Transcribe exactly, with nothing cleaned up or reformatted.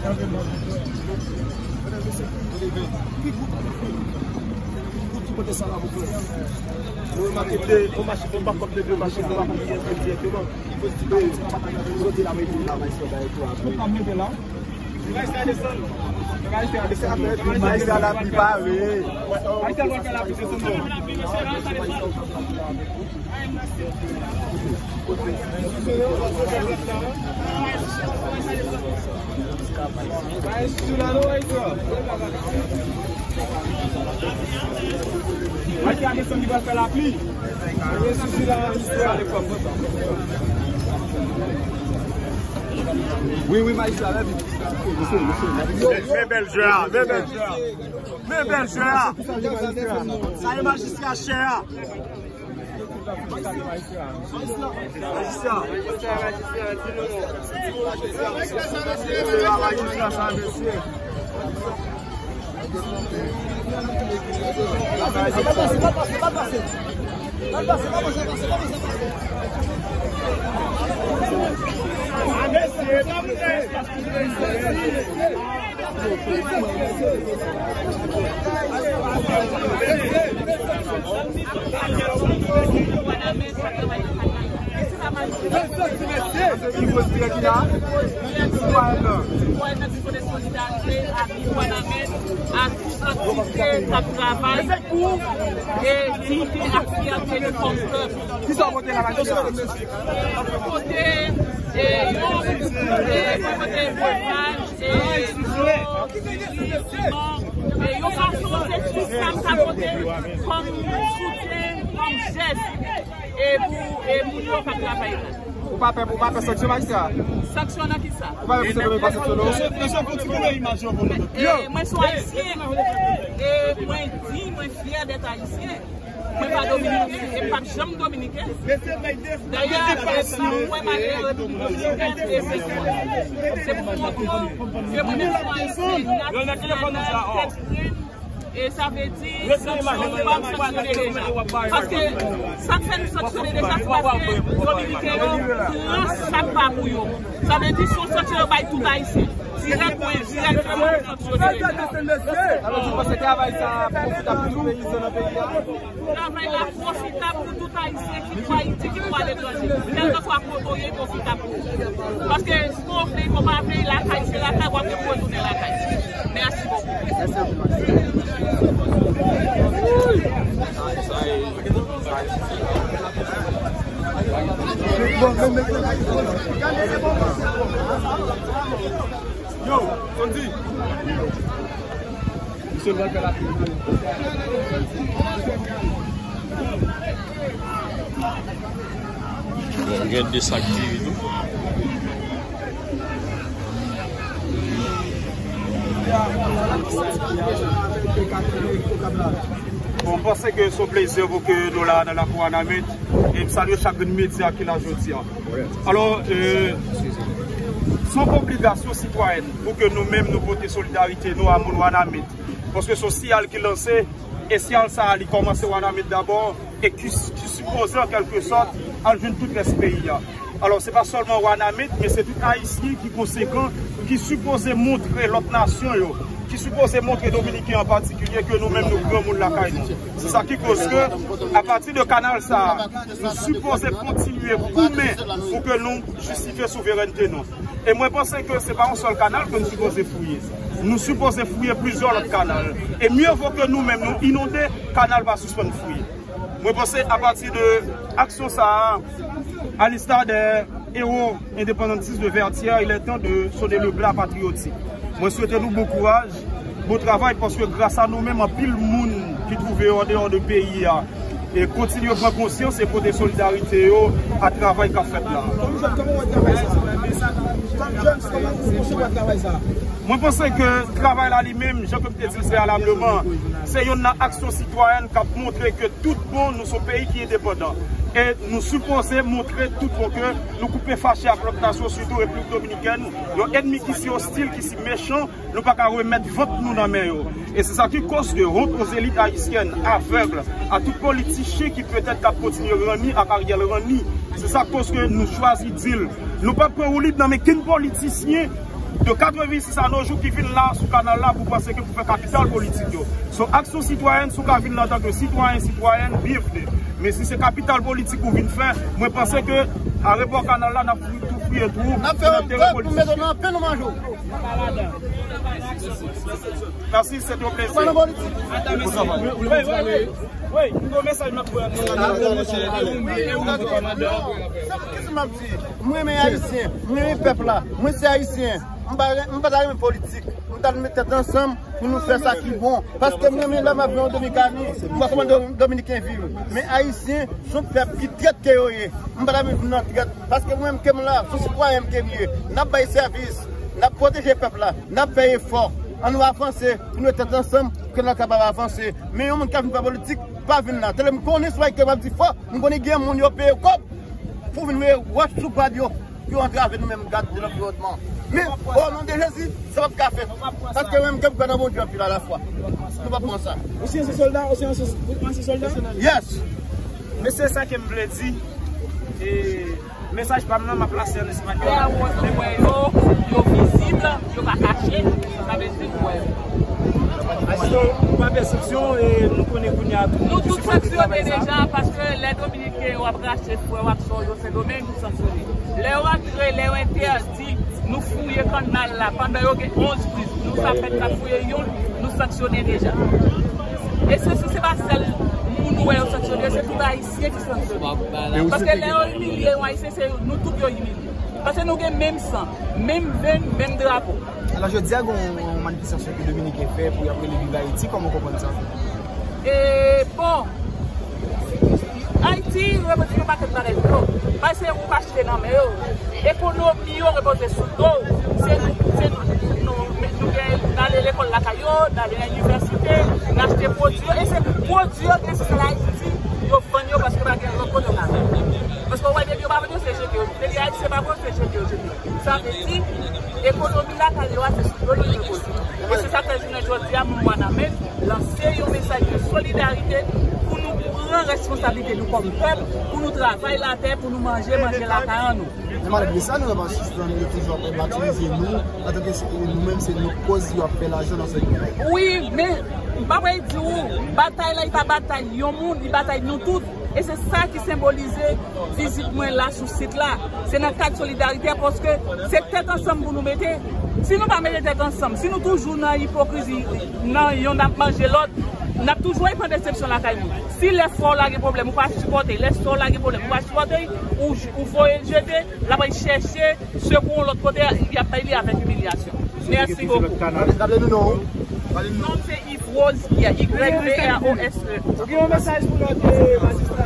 Nou remake de, yon machin, yon bakòp de de machin, nou pa konn ki entrè dirèkteman. Kote la mete la, machin la, tout la mete la. Machin la, la pli pare. Wi, wi, majistra, lè vit. Men bèl jwè a, men bèl jwè a. Men bèl jwè a. Sa e majistra chè a. Majistra. Majistra. Majistra sa, mesye. Solidarite ak Antite k ap travay e diyite ak fyète nou kòm pèp. Kisa w pote la, majistra? Mwen pote, e, yon, e, mwen pote mesaj, e, yon, e, yon fason, se tout sa m ka pote kòm soutyen, kòm jès, e, pou, e, moun yo k ap travay la. Ou pa pè, ou pa pè sanksyon, majistra? Sanksyon nan kisa? Ou pa pè pou Sendomeng pa sanksyone w? Mesye, mesye, fò ti konnen imaj yo pou nou. E, mwen se yon ayisyen. E mwen di, mwen fyè d'être ayisyen. Mwen pa dominiken, e m p ap janm dominiken. Dayè, e, si w wè m ale an Repiblik Dominikèn, e se pou, se pou montre w ke mwen menm se yon ayisyen natirèl, tèt grenn. E sa vle di, sanksyon nou pa sanksyone deja. Paske sa k fè nou sanksyone deja, se paske dominiken yo pran sa k pa pou yo. Sa vle di, se yon sanksyon yo bay tout ayisyen. Dirèk ou endirèkteman, nou sanksyone deja. Alò, ou panse travay sa a pwofitab pou tout peyizan nan peyi a? Travay la pwofitab pou tout ayisyen ki pou Ayiti, ki pou aletranje. Kèlkanswa kote w ye, pwofitab pou ou. Paske si w vle, ou pa vle, lakay, se lakay, w ap gen pou w retounen lakay. Mèsi bokou. Yo, Tondy. Bon, gen de sak ki tou. Bon, m panse ke se yon plezi pou ke nou la nan lakou Wanament. E m salye chak grenn medya ki la jodi a. Alò, e, se yon obligasyon sitwayèn pou ke nou menm nou pote solidarite nou a moun Wanament. Paske se yon siyal ki lanse, e siyal sa a, li kòmanse Wanament dabò, e ki, ki sipoze, an kèlke sòt, al jwenn tout rès peyi a. Alò, se pa sèlman Wanament, men se tout Ayisyen ki konsekan, ki sipoze montre lòt nasyon yo, ki sipoze montre Dominiken an patikilye ke nou menm, nou granmoun lakay nou. Se sa ki koz ke, apati de kanal sa a, nou sipoze kontinye goumen pou ke nou jistifye souverènte nou. E mwen panse ke se pa yon sèl kanal ke nou sipoze fouye. Nou sipoze fouye plizyè lòt kanal. E mye vo ke nou menm nou inonde, kanal pa sispann fouye. Mwen panse apati de aksyon sa a, à l'instar des héros indépendantistes de Vertières, il est temps de sonner le glas patriotique. Mwen swete nou bon kouraj. Bon travay, paske gras a nou menm, anpil moun ki twouve yo andeyò de peyi a, e kontinye pran konsyans e pote solidarite yo a travay k ap fèt la. Kòm jèn, kòman w wè travay sa a? Kòm jèn, kòman w konsevwa travay sa a? Mwen panse ke travay la li menm, jan ke m te di l preyalableman, se youn nan aksyon sitwayèn k ap montre ke tout bon nou se yon peyi ki endepandan. E nou sipoze montre tout bon ke nou koupe fache ak lòt nasyon, sitou Repiblik Dominikèn, yon ènmi ki si ostil, ki si mechan, nou pa ka remèt vant nou nan men yo. E se sa ki koz ke honte aux élites haïtiennes, aveugles, à tout politicien ki petèt k ap kontinye ranni ak Ariel Ranni. Se sa k koz ke nou chwazi di l, nou p ap pran woulib nan men kenn politisyen De katrevensis a no jou ki vin la sou kanal la pou panse ke pou fè kapital politik yo. So, aksyon sitwayèn, si w ka vin la antanke sitwayen, sitwayèn, byenvni. Men si se kapital politik ou vin fè, mwen panse ke arepò kanal la, n ap fou- tou fouye twou. N ap fè yon grèv pou mete w nan pen nou manje w. Mèsi, se te yon plezi. Wi, wi, wi. Wi, yon mesaj m ap voye. Kisa m ap di? Mwen renmen Ayisyen, mwen renmen pèp la. Mwen se Ayisyen. M pa, m pa ta renmen politik. M ta met tèt ansanm pou nou fè sa ki bon. Paske mwen menm la m ap viv an Dominikani. M pa kòman Dom- Dominiken viv. Men Ayisyen se yon pèp ki trèt ke yo ye. M pa ta viv nan trèt. Paske mwen menm ke m la, se yon sitwayen m ke m ye. N ap bay sèvis, n ap pwoteje pèp la, n ap fè efò. Ann nou avanse pou nou tèt ansanm, pou ke n kapab avanse. Men yon moun k ap vin fè politik, pa vin la. Tèlè m konnen sou Ayiti m ap di fò, m konnen gen moun yo peye kòb pou vin voye wòch sou pad yo. Yo antrave nou menm gad de lanviwònman. Men, o non de Jezi, sa p ap ka fèt. Paske menm ke m kwè nan Bondye anpil alafwa. Nou p ap pran sa. Ou se ansyen sòlda? Ou se ansyen, ou ansyen sòlda? Yes. Men se sa ke m vle di. E mesaj pa m nan, m ap pase an espanyòl. Lè a wòch nou wè yo, yo vizib, yo pa kache, sa vle di nou wè yo. Èske ou pa fè sanksyon e nou konnen kounye a tou? Nou tout sanksyone deja, paske lè Dominiken yo ap rache fwè, w ap sò yo Sendomeng, nou sanksyone. Lè yo antre, lè yo entèdi, nou fouye kannal la. Pandan yo gen onz priz, nou sa fèt ka fouye youn, nou sanksyone deja. E se, si se pa sèl moun ou wè yo sanksyone, se tout Ayisyen ki sanksyone. Paske lè yo imilye yon Ayisyen, se nou tout yo imilye. Paske nou gen menm san, menm venn, menm drapo. Alò, jodi a, gen yon manifestasyon ke Dominiken fè pou y ap rele Viv Ayiti, kòman w konprann sa? E, bon, Ayiti repoze yon pakèt bagay sou do. Paske ou pa achte nan men yo. Ekonomi yo repoze sou do. Se nou, se nou, nou, nou gen, n ale lekòl lakay yo, n ale nan inivèsite, n achte pwodui yo, e se pwodui yo gen se sèl Ayiti yo vann yo paske pa gen lòt kote yo ka vann. Paske w wè depi yo pa vann yo, se jete yo. Depi Ayiti se pa bon, se jete yo jete. Sa vle di, ekonomi lakay yo a, se sou do li repoze. E se sa k fè jounen jodi a, mwen Wanament lanse yon mesaj de solidarite pou nou pran responsablite nou kòm pèp, pou nou travay latè, pou nou manje, manje lakay an nou. Men malgre sa, nou wè pa sispann yo toujou ap matirize nou, antanke se nou menm, se nou koz yo ap fè lajan nan sèkitè. Wi, men m pa pral di w, batay la, li pa batay yon moun, li batay nou tout. E se sa ki senbolize vizit mwen la sou sit la. Se nan kad solidarite, paske se tèt ansanm pou nou mete. Si nou pa mete tèt ansanm, si nou toujou nan ipokrizi, nan yonn ap manje lòt, n ap toujou pran desepsyon lakay nou. Si lè frè w la gen pwoblèm, ou pa sipòte, lè sè w la gen pwoblèm, ou pa sipòte, ou, ou voye l jete, l ap al chèche sekou yon lòt kote, y ap bay li avèk imilyasyon. Mèsi bokou. Rele nou non. Rele nou non. Non, se Yvrose, Y V R O S E. Ou gen yon mesaj pou lòt, eh, majistra?